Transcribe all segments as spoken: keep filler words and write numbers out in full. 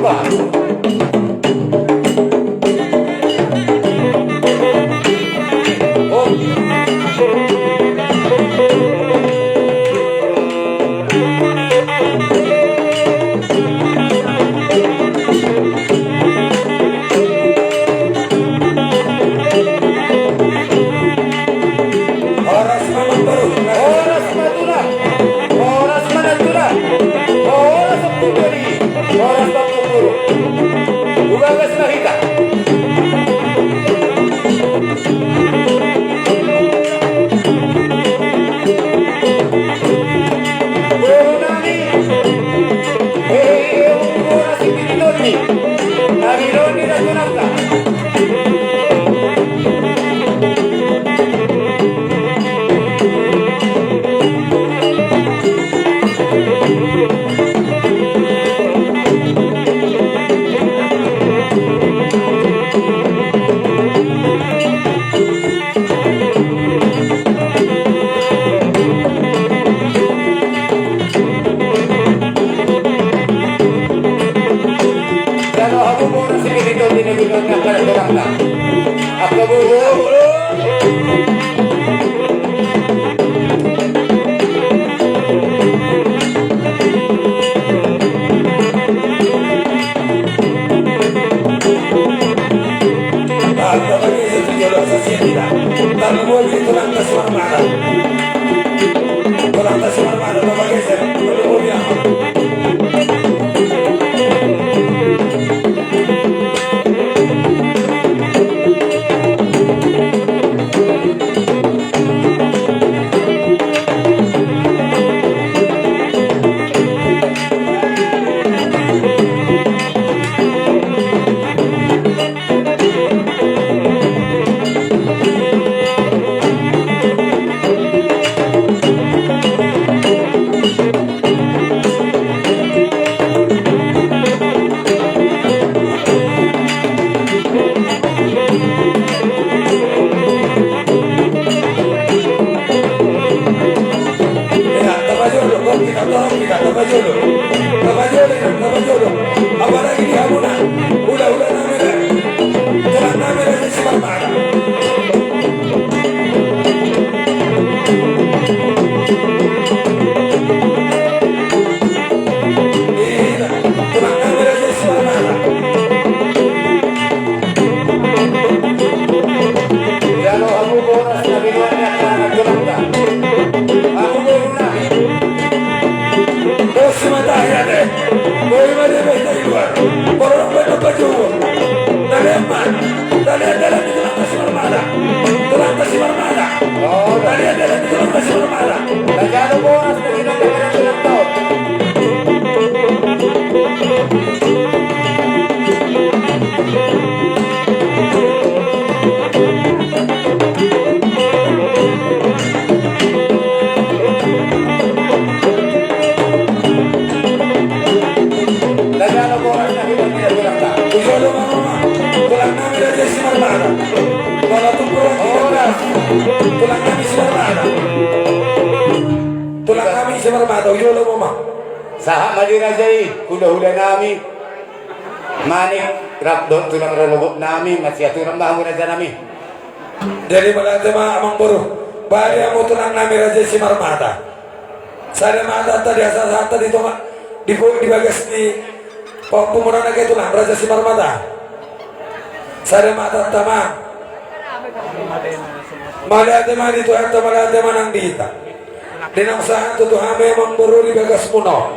Horas ma amangboru, horas ma tulang, horas ma nantulang, horas ma tulang, horas ma amangboru. Hubagas ma hita. Boru nami. Hehe, hehe, boru nami. Nami doni da tunangta. Jalo hamu boru sipititol di na bilang na kada dorang na. Apa boru? Tarlumobi tulang na Simarmata. Tulang na Simarmata, tarlumobi, tarlumobi. Tapajolo, torop hita, torop hita, tapajolo. Tapajolo, tapajolo. Apalagi di hamuna. Hulahula nami da. Tulang nami da, Simarmata. Jalo hamu boras na binuat ni angka anak donganna. Hamu boru nami. Dos ma tahi ate. Boi ma debata di luar. Pororok baen na pajogo. Na lean ma. Na lean dalan ni tulang na Simarmata. Tulang na Simarmata. Na lean dalan ni tulang na Simarmata. Na jalo boras na binuat ni angka anak donganna. Tulang nami Simarmata. Tulang nami Simarmata, ujolo ma. Sahat ma di raja i, hulahula nami. Manik, rap dohot tulang rorobot nami, masiaturan ma hamu raja nami. Jadi mauliate ma amangboru. Bahen hamu tulang nami raja Simarmata. Sada ma hatanta di hasahata di tonga, di po-, di bagas ni pahompu muna nangkin tulang raja Simarmata. Sada ma hatanta ma. Mauliate ma di Tuhanta, mauliate ma nang di hita. Di naung sahat tu hami amangboru di bagasmuna on.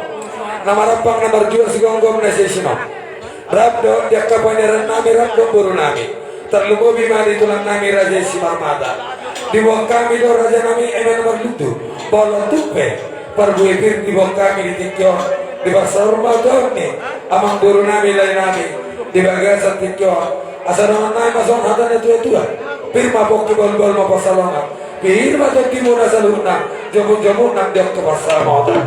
Na marampang na marjual sigomgom na siasingon. Rap dohot di angka pangeran nami, rap dohot boru nami. Tarlumobi ma di tulang nami raja Simarmata. Diboan hami do raja nami eme na marlundu. Molo tung pe parbue pir diboan hami di tingki on. Di parsaurmataon ni amangboru nami, lae nami. Di bagasan tingki on. Asa dohonon nami ma songon hata ni natuatua. Pir ma pongki, bolbol ma pansalongan. Pir ma tondimuna saluhutna, jomukjomuk nang di angka pansamotan.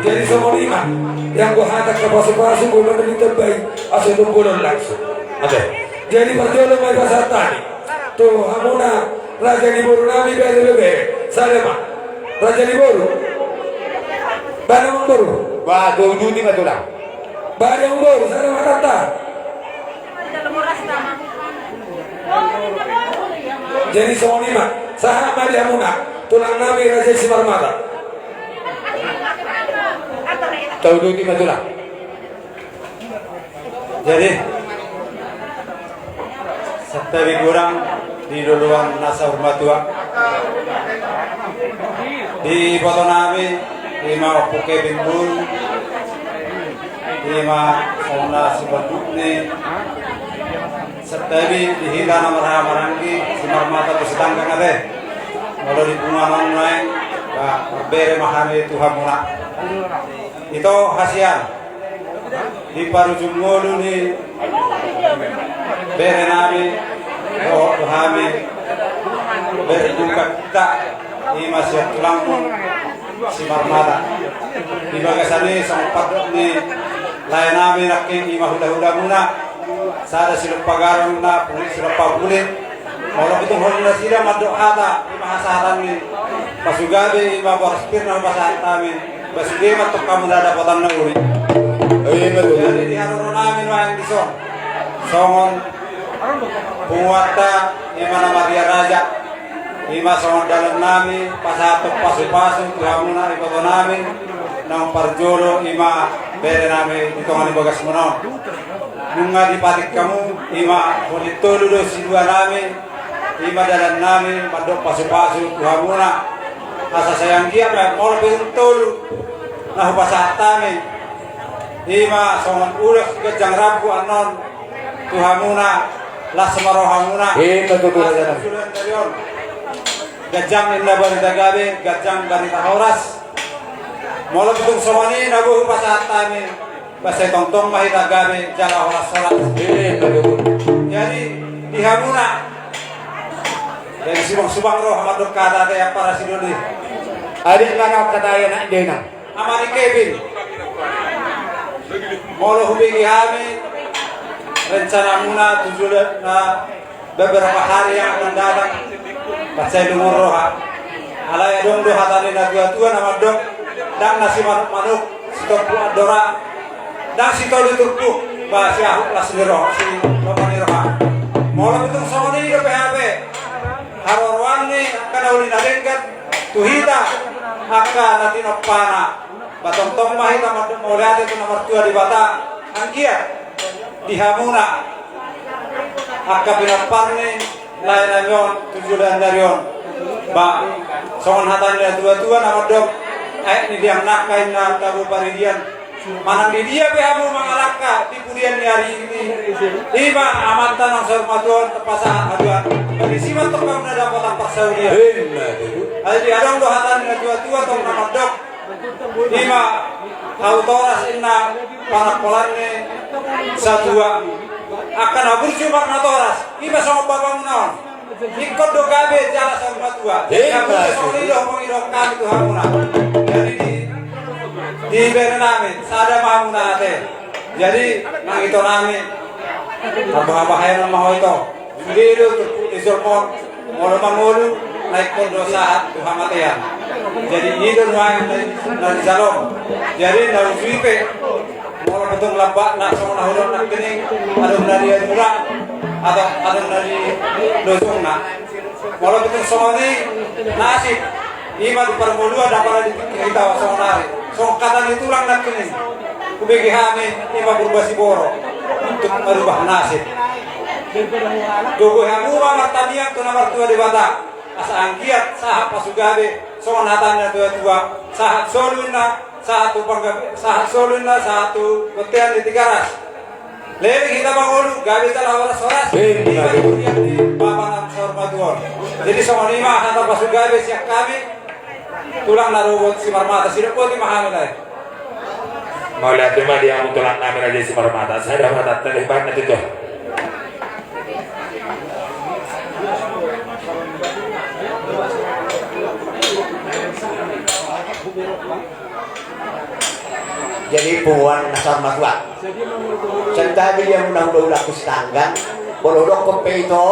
Jadi songon i ma, ianggo hata angka pasupasu, boi ma na ditambai, asa tung bolon langsung. Ate. Jadi parjolo ma i pasahat hami tu hamuna, raja ni boru nami, bere, bebere. Sada ma. Raja ni boru. Bahen amangboru. Bah, tuduti ma tulang. Bahen amangboru, sada ma. Jadi songon i ma, sahat ma di hamuna, tulang nami Raja Simarmata. Tauduti ma tulang. Jadi, santabi godang di loloan na saur matua. Di iboto nami, ima Ompu Kevin Bul, ima Sona Sibanduk ni, santabi di hita na marhaha maranggi, Simarmata Pusitanggang ate. Molo di punguan on nuaeng, ba, marbere ma hami tu hamuna. Ito hasian. Di parujung ngolu ni bere nami, dohot do hami, berduka cita, ima sian tulangmu Simarmata. Di bagasan i songon pandok ni lae nami nangkin ima hula-hulamuna, sada silompa garong na pulit silompa pulit. Molo pitung holi nasida mandok hata, ima hasahatan ni pasugabe, ima boras pir na hupasahat hami, ba sude ma tong hamu na dapotan na uli. Jadi di haroro nami nuaeng dison, songon punguanta, ima na marria raja, ima songon dalan nami pasahathon pasu-pasu tu hamuna iboto nami, naung parjolo ima bere nami di tonga ni bagasmuna on. Nunga dipatik hamu, ima holi tolu do sidua nami, ima dalan nami mandok pasu-pasu tu hamuna. Asa sai anggiat ma molo pitung tolu na hupasahat hami, ima songon ulos ganjang rambu annon tu hamuna, las ma rohamuna. Ima tutu, raja nami. Ganjang ninna barita gabe, ganjang barita horas. Molo pitung songon i na boi hupasahat hami, ba sai tongtong ma hita gabe jala horas-horas. Jadi di hamuna, jadi subang-subang roha mandok hata ate, ampara sidoli. Adong ma na hata i, anak dena. Ama ni Kevin. Molo hubege hami rencanamuna tu jolo na beberapa hari yang akan datang, mansai lungun roha. Alai adong do hata ni na tua-tua na mandok, ndang na simanuk-manuk sitompu andora, ndang sitolu turpuk, ba siahut las ni roha, sitompa ni roha. Molo pitung songon i dope hape haroroan ni angka na uli na denggan tu hita angka na tinompana. Ba tongtong ma hita mandok mauliate tu na martua Debata, anggiat di hamuna angka pinompar ni lae nami on tu joloan ni ari on. Ba songon hata ni na tua-tua na mandok, aek ni biang nangka inna tabo paridian. Manang di dia pe hamu mangalangka di pudian ni ari i, ima amanta naung saur matua on tapasahat haduan. Ba disi ma tong hamu na dapotan parsaulian. Ima tutu. Alai adong do hata ni na tua-tua tong na mandok, ima hau toras inna panampolan ni satua. Angka na burju marnatoras, ima songon bapamuna on. Ingkon do gabe jala saur matua. Ima tutu. Songon i do mangidok hami tu hamuna. Jadi di, di bere nami, sada ma hamuna ate. Jadi nang ito nami, marbaha-bahaenon ma ho ito. Sude do turpuk ni jolma on, molo mangolu, na ingkon do sahat tu hamatean. Jadi i do nuaeng na, na dijalo. Jadi na uju i pe, molo pitung lambatna songon na hudok nangkining, adong na di adura, adong, adong na di lojongna. Molo pitung songon i nasib, ima di parngoluan, apala di tingki hita saonari. Songon hata ni tulang nangkining, hubege hami ima Purba Siboro untuk marubah nasib. Gogo hamu ma martangiang tu na martua Debata, asa anggiat sahat pasugabe, songon hata ni na tua-tua, sahat solu inna, sahat tu panggabe, sahat solu inna, sahat tu bontean ni Tigaras. Leleng hita mangolu, gabe jala horas-horas. Ima tutu. Ima di pudian ni bapa naung saur matua on. Jadi songon i ma hata pasugabe sian hami, tulang na robot Simarmata, sidok boti ma hami lae. Mauliate ma di hamu tulang nami Raja Simarmata, sada ma hata tadi bana tutu. Jadi punguan na saur matua. Santabi di hamuna hula-hula Pusitanggang, molo dokkon pe ito,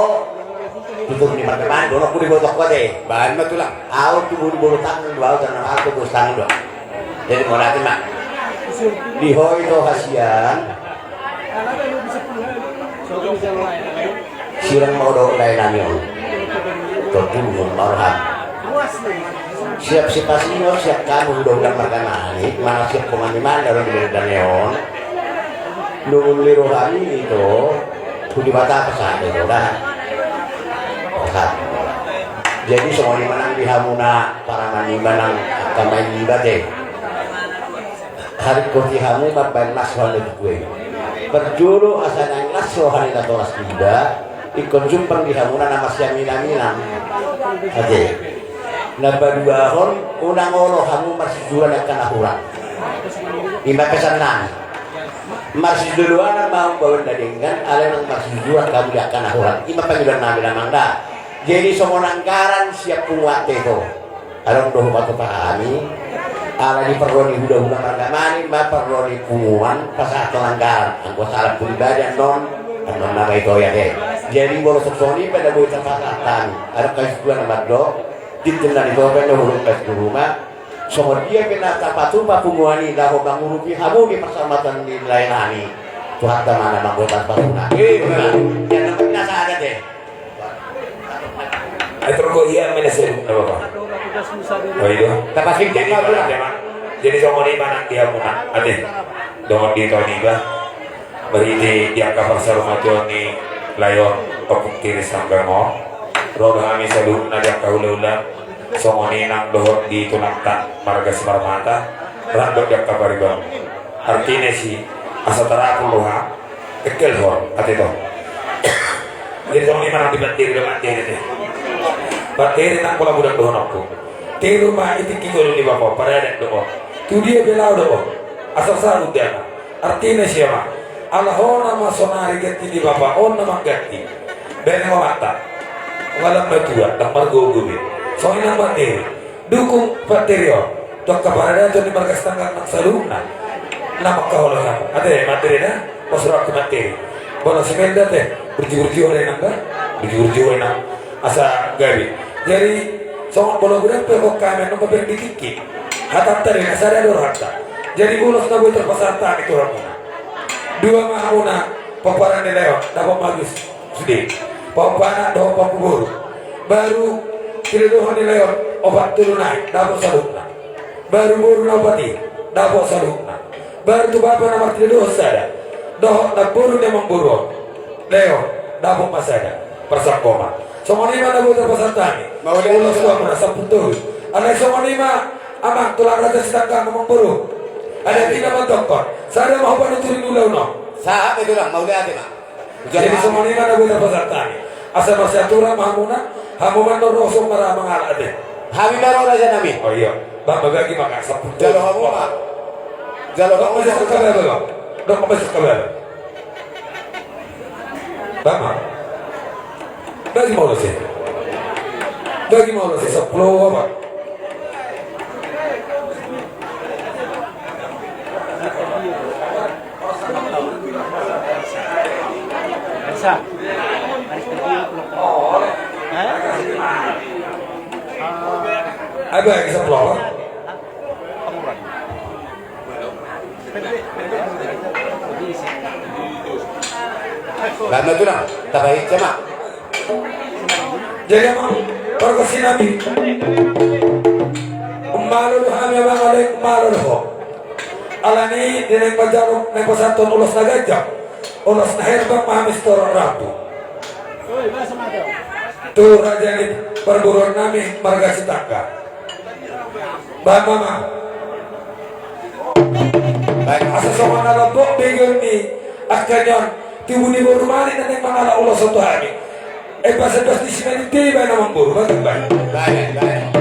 tutur ni marteman, donokku di botokku ate. Baen ma tulang. Au tubu di Bolotanggang do au, tanah au tu Pusitanggang do. Jadi mauliate ma. Di ho ito hasian. Sirang ma do lae nami on. Tontu umum ma roham. Siap sipasingot siap hamu do ulang marga nami, mana siap pongan ni mana do di benda ni on. Nungun ni rohami ito. Tu Debata pasahat do da. Pasahat. Jadi songon i ma nang di hamu na paraman i ma nang angka maen ni bate. Haringkoti hamu mambaen las roha ni tutu i. Parjolo asa naeng las roha ni natoras iba, ingkon jumpang di hamu na na marsiaminaminan. Ate. Na paduahon, unang olo hamu marsijujuran angka na hurang. I ma pesan nami. Marsijujuran ma umbahen na denggan, alai unang marsijujuran hamu di angka na hurang. I ma pangidoan nami damang da. Jadi songon anggaran siap punguan teto. Adong do hupatupa hami, ala ni parro ni hulahula marga nami, ma parro ni punguan, pasahathon anggaran, anggo salah pribadi annon, annon nama ito ya he. Jadi molo songon i pe na boi tapasahat hami, adong haisuhuton na mandok, tintin na nitope na hurung bas tu ruma, songon dia pe na tapatupa punguan i, laho mangurupi hamu di parsalamatan ni lae nami, Tuhanta ma na manggohi patupatuna. Ia na mangina sada te. Ai torgo ia mena seru na bapa. Oh iya. Tapasing jadi jaka mana pula. Jadi songon i ma nang di hamuna. Ate. Dongan di taon iba. Berarti di angka parsaurmatuaon ni lae on, Ompung Tiri Sanggango. Ro do hami saluhutna di angka hulahula. Songon i nang dohot di tulangta marga Simarmata. Rap dohot di angka pariban. Artina si asa tarapul roha. Engkel ho, ate to. Jadi songon i ma nang di bakteri do, bakteri te. Bakteri nang pola budak dohononku. Tiru ma i tingki ngolu ni bapa on, paradat do on. Tu dia pe laho do on. Asal saut do on. Artina sia ma. Ala hona ma sonari ganti ni bapa on na mangganti. Baen ma mata. Malam matua, ndang margogo be. Songon i nang bakteri. Dukung bakteri on tu angka paradaton ni marga Sitanggang nang saluhutna. Na mangkaholongi hamu. Ate bakteri na, pasurakku bakteri. Bola si Melda te, burju-burju ho da inang da. Burju-burju ho inang. Asa gabe. Jadi songon bola godang pe hok hami annon mambaen di tingki. Hatanta do i na sada do rohanta. Jadi ulos na boi tarpasahat hami tu hamuna. Dua ma hamuna pomparan ni lae on, dapot ma abis. Sude. Pomparan dohot pampu boru. Baru tilodohon ni lae on opat tolu nai, dapot saluhutna. Baru boru na opat i, dapot saluhutna. Baru tu bapa na martilodohon sada. Dohot namboru ni amangboru on. Lae on, dapot ma sada. Parsangkoman. Songon i ma na boi tarpasahat hami. Mauliate. Ulos tu hamuna sampulu tolu. Alai songon i ma amang tulang raja Sitanggang amangboru. Adat i na mandokkon. Sada ma ho panuturi ni ulaon on. Sahat ma i tulang, mauliate ma. Jadi songon i ma na boi tarpasahat hami. Asa marsiaturan ma hamuna, hamu ma annon ro songon i ma ra mangalap ate. Hami ma ro raja nami. Oh iya. Bah, bagi ma kan sampulu. Jalo hamu ma. Jalo hamu ma. Dok masuk ke bawah. Dok masuk ke bawah. Bah, ma. Bagi ma ulos i. Bagi ma ulos i sampulu opat. Ai bah, bisa pelawak. Lama tu na, tabaik sama. Jadi amang, pargonsi nami. Malo do hami amang, alai malo do ho. Alani di naeng manjalo, naeng pasahathon ulos na ganjang, ulos na herbang ma hami sitorop rambu. Tu raja ni parboruon nami marga Sitanggang. Bah, ma. Baik. Asa songon na lambok begeon ni angka ni on, tubu ni boru mari na naeng mangalap ulos on tu hami. Epas-epas ni simanit i baen amangboru, bah, bah. Baik, baik.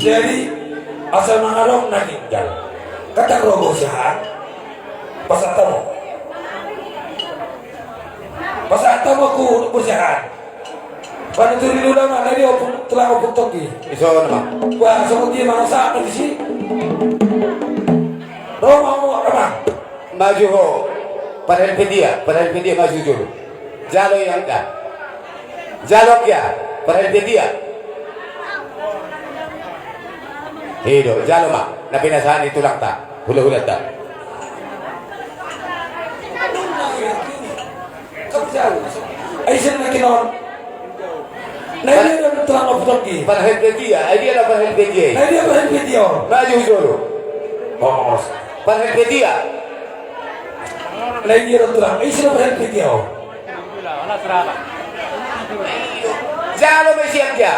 Jadi, asa mangalong na tinggal. Kata robo siahan. Pasahat hamu. Pasahat hamu ku boru siahan. Panuturi ni ulama, na dia ompung, tulang Ompung Tonggi. Iso nama. Wah, songon dia manosa, apa di si? Roma, Roma. Maju ho. Parhelpe dia, parhelpe dia maju jolo. Jalo ia da. Jalo ia, parhelpe dia. I do, jalo ma, na pinasahat ni tulangta, hulahulanta. Ai sian na kinon. Na dia do tulang Ompung Tonggi. Parhelpe dia, ai dia na parhelpe dia. Na dia parhelpe dia. Maju jolo. Oh, parhelpe dia. Na dia do tulang. Ai sian na parhelpe dia. Jalo ma sian dia.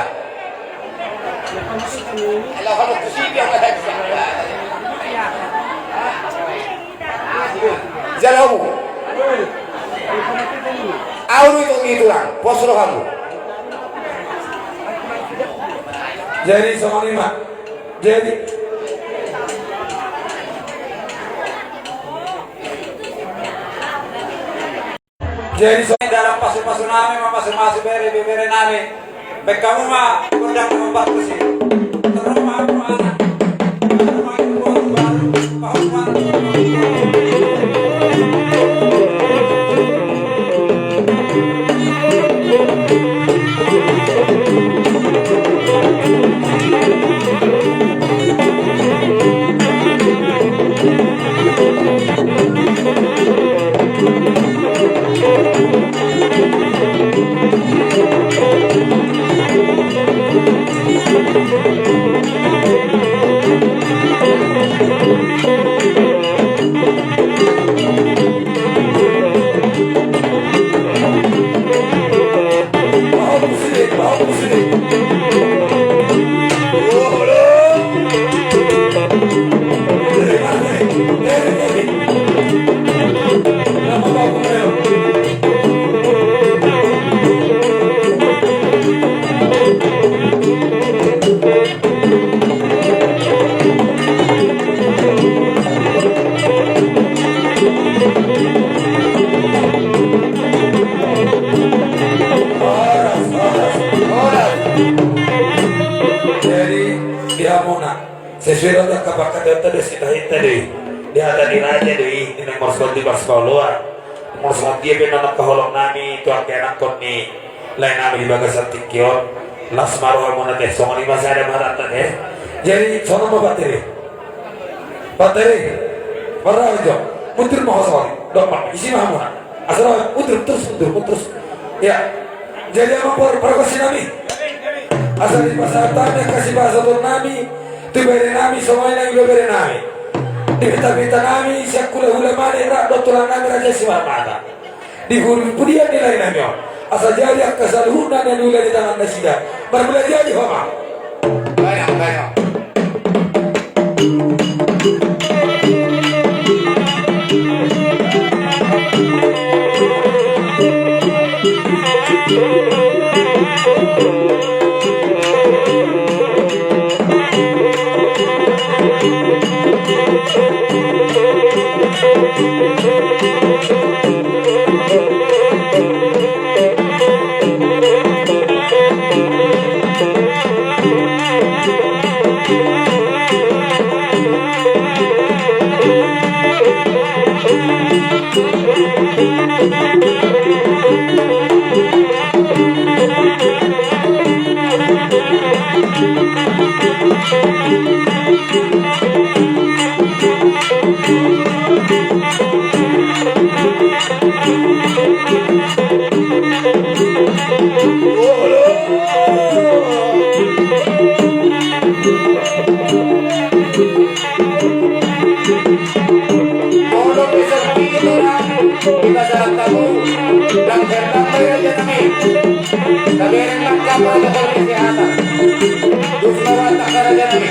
Jalo hamu. Au do i tulang, pos rohamu. Jadi songon i ma. Jadi. Jadi so dalam pasupasu nami, mamasumasu bere, bebere nami. Baen hamu ma gondang na mampartusi. Terus ma hamu anak. Jadi, di hamuna, sesuai do angka pangkataion ta do, sitahi ta do i. Di hata ni raja do i, di na marsual di marsual loa. Molo songon dia pe na nangkaholong nami tu angka anakkon ni lae nami di bagasan tingki on, las ma rohamuna te, songon i ma sada ma hatanta te. Jadi songon ma patere. Patere. Parraja. Mundur ma ho songon i. Dok ma, isi ma hamuna. Asa roha, mundur terus, mundur, mundur terus. Ya. Jadi amang par-, pargonsi nami. Asa dipasahat hami angka sipasahaton nami. Tu bere nami, songon i nang ibebere nami. Dipitapita nami, sian hulahula Manik, rap dohot tulang nami Raja Simarmata. Di pudian ni lae nami on. Asa jadi angka saluhutna na niula di tangan nasida. Marmula jadi ho ma. Baik, baik. Molo pe sandiri orang, kita salah tahu, dan datang dari kami. Kami yang nangkap protokol kesehatan. Terus lawan tak ada lagi.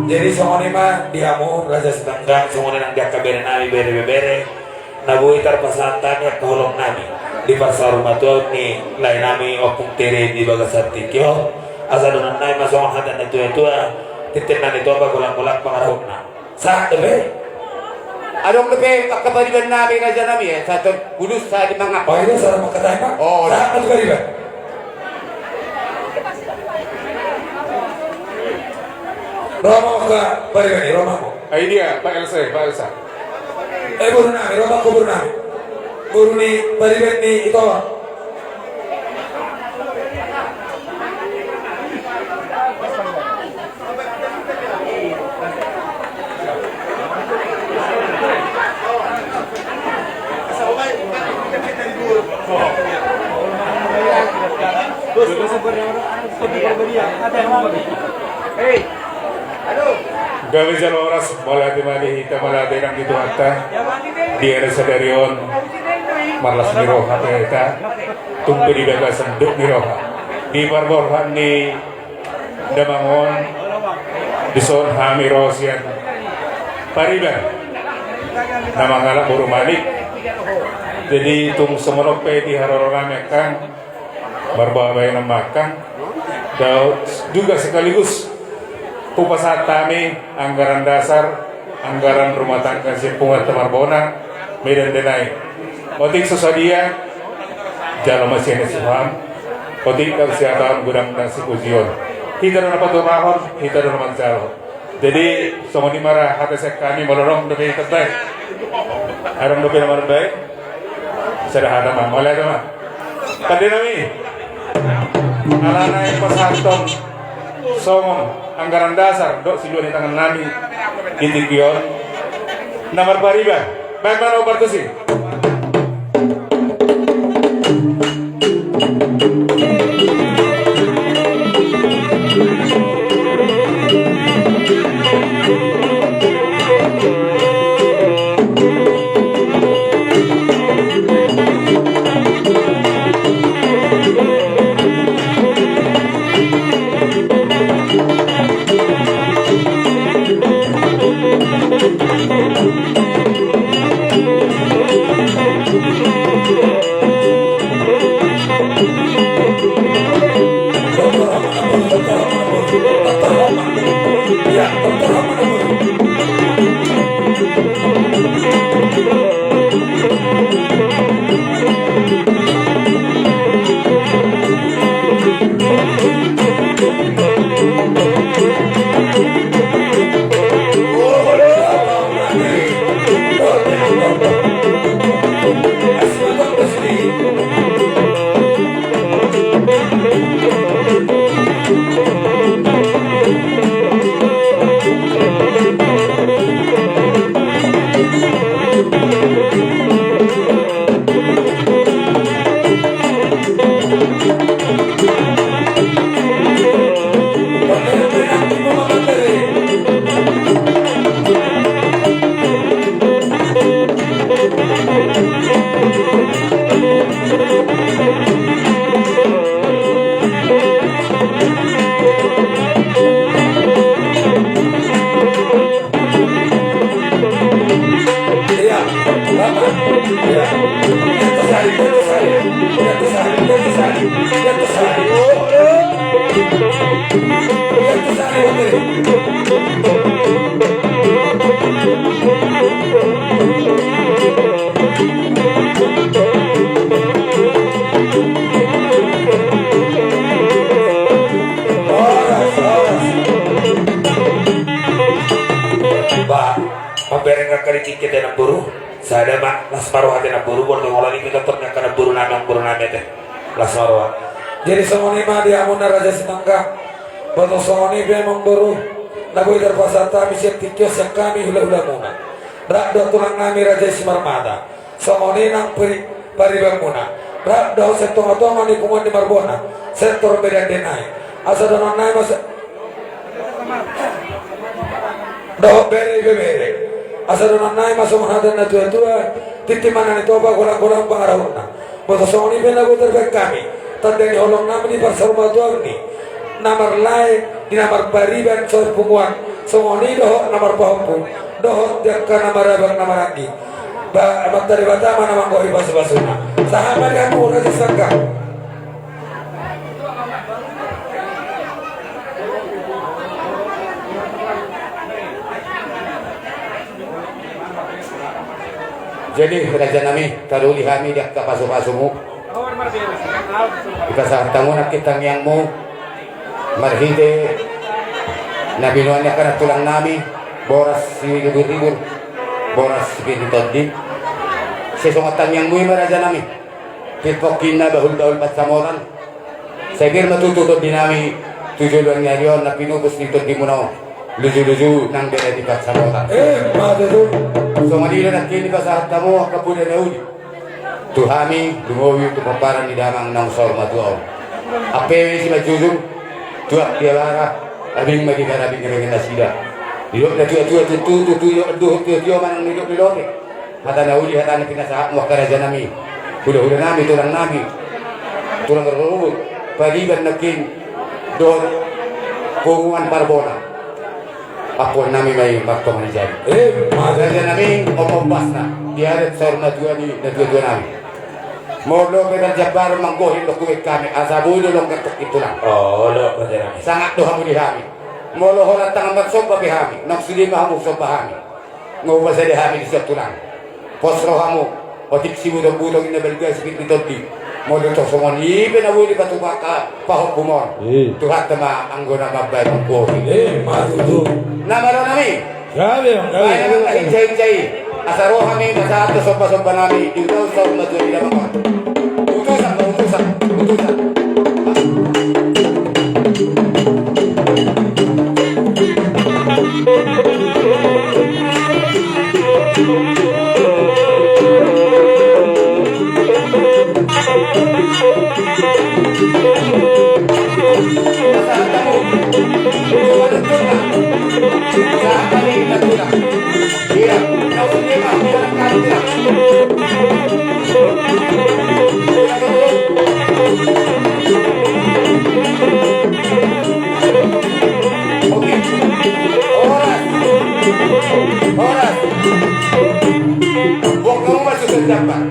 Jadi songon i ma di hamu raja Sitanggang, songon i nang di angka bere nami, bere, bebere na boi tarpasahat hami angka holong nami di parsaur matua ni lae nami Ompung Tere di bagasan tingki on. Asa dohonon nami ma songon hata ni natua-tua: Tintin na nitopa, golang-golang pangarahutna. Sahat dope? Adong dope angka pariban nami, raja nami, ya, sahat tu bulus, sahat di mangap. Oh, iya, sahat mangkatai ma. Oh, sahat ma tu pariban. Ro ma angka pariban i, ro ma. Ai dia, Pak Elsa, Pak Elsa. Eh, boru nami, ro ma angka boru nami. Boru ni pariban ni ito. Gabe jala horas, mauliate ma di hita, mauliate nang di Tuhanta. Di ari sadari on marlas ni roha hita, tung pe di bagasan dok ni roha, di parborhat ni Damang on, dison hami ro sian Pariban na mangalap boru Manik. Jadi tung songon on pe di haroro nami angkang, marbahen bahenon ma angkang, dao juga sekaligus hupasahat hami anggaran dasar, anggaran rumah tangga sian punguanta Marbona, Medan Denai. Otik so sadia, jalo ma sian S H M. Otik dang siataon godang dang sipujion. Hita do na patupahon, hita do na manjalo. Jadi songon i ma ra hata sian hami, molo adong dope na mambahen. Adong dope na mambahen. Sada hata ma, mauliate ma. Pande nami. Alana i pasahathon songon anggaran dasar dohot silua ni tangan nami di tingki on. Na marpariban, baen ma na ubar tusi. Ba, mambereng angka di tingki ate namboru. Sada ma, las ma roha ate namboru, molo tung holan i pe tongtong ni angka namboru nami, namboru nami ate. Las ma roha. Jadi songon i ma di hamuna Raja Sinangkang. Boto songon i pe amangboru, na boi tarpasahat hami sian tingki on sian hami hulahulamuna. Rap dohot tulang nami Raja i Simarmata. Songon i nang pari-, paribanmuna. Rap dohot sian tongatonga ni punguan ni Marbona. Sektor Medan Denai. Asa dohonon nai ma se-, dohot bere ibebere. Asa dohonon nai ma songon hata ni natuatua, tintin ma na nitopa, golanggolang pangarahutna. Boto songon i pe na boi tarbahen hami, tanda ni holong nami di parsaurmatuaon ni na marlae, di na marpariban saur punguan, songon i dohot na marpahompu, dohot di angka na marabang na maranggi. Ba, Amanta Debata ma na manggohi pasupasuna. Sahat ma di hamu Raja Sinangkang. Jadi raja nami, taruli hami di angka pasupasumu, dipasahat hamu nangkin tangiangmu, marhite na binoan ni angka na tulang nami, boras siribur-ribur, boras sipir ni tondi. Sai songon tangiangmu i ma raja nami. Pir pongki na bahulbahul pansamotan. Sai pir ma tutu tondi nami tu joloan ni ari on na pinupus ni tondimuna on. Lujuluju nang bere di pansamotan. Eh, ma tutu. Songon i do nangkin dipasahat hamu angka poda na uli tu hami, lumobi tu pomparan ni damang naung saur matua on. Ampe simanjujung, tuak di abara, abing ma di barabing, abing nasida. Didok natuatua tutu, tutu, tutu, tutu, manang nidok ni lote. Hata na uli, hata na pinasahatmu angka raja nami, hulahula nami, tulang nami, tulang rorobot, pariban nangkin, dohot Punguan Parbona. Ampuan nami ma i martonga ni jari. Eh, raja nami, ombas na. Di adat saur matua ni natuatua nami. Molo pe tarjambar manggohi do hubaen hami, asa boi do longgar tongkin tulang. Olo, raja nami. Sangap do hamu di hami. Molo holan tangan marsomba pe hami, naung sude ma hamu somba hami. Nga hupasadia hami dison tulang. Pos rohamu, otik sibutongbutongi na balga sipit ni tondi. Molo tong songon i pe na boi dipatupa pahompu mon. Tuhanta ma anggo na mambaen manggohi. Na malo nami. Baen ma na hinsahinsa i. Asa ro hami pasahat tu sombasomba nami di ulaon saur matua ni damang on. Utusan ma utusan, utusan. Oke. Horas. Horas. Buang hamu ma susun jambar.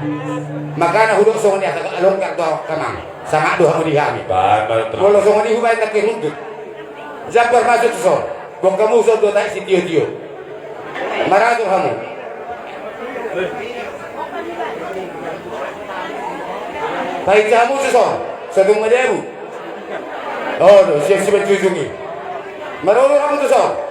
Makana hudok songon i asa longgar do amang. Sangap do hamu di hami. Molo songon i hubaen nangkin hundul. Jambar ma tuson. Buang hamu tuson dua tahi sitiotio. Maratur hamu. Pahinsa hamu tuson. Sotung madabu. O do, siap siap jujung i. Marorot hamu tuson.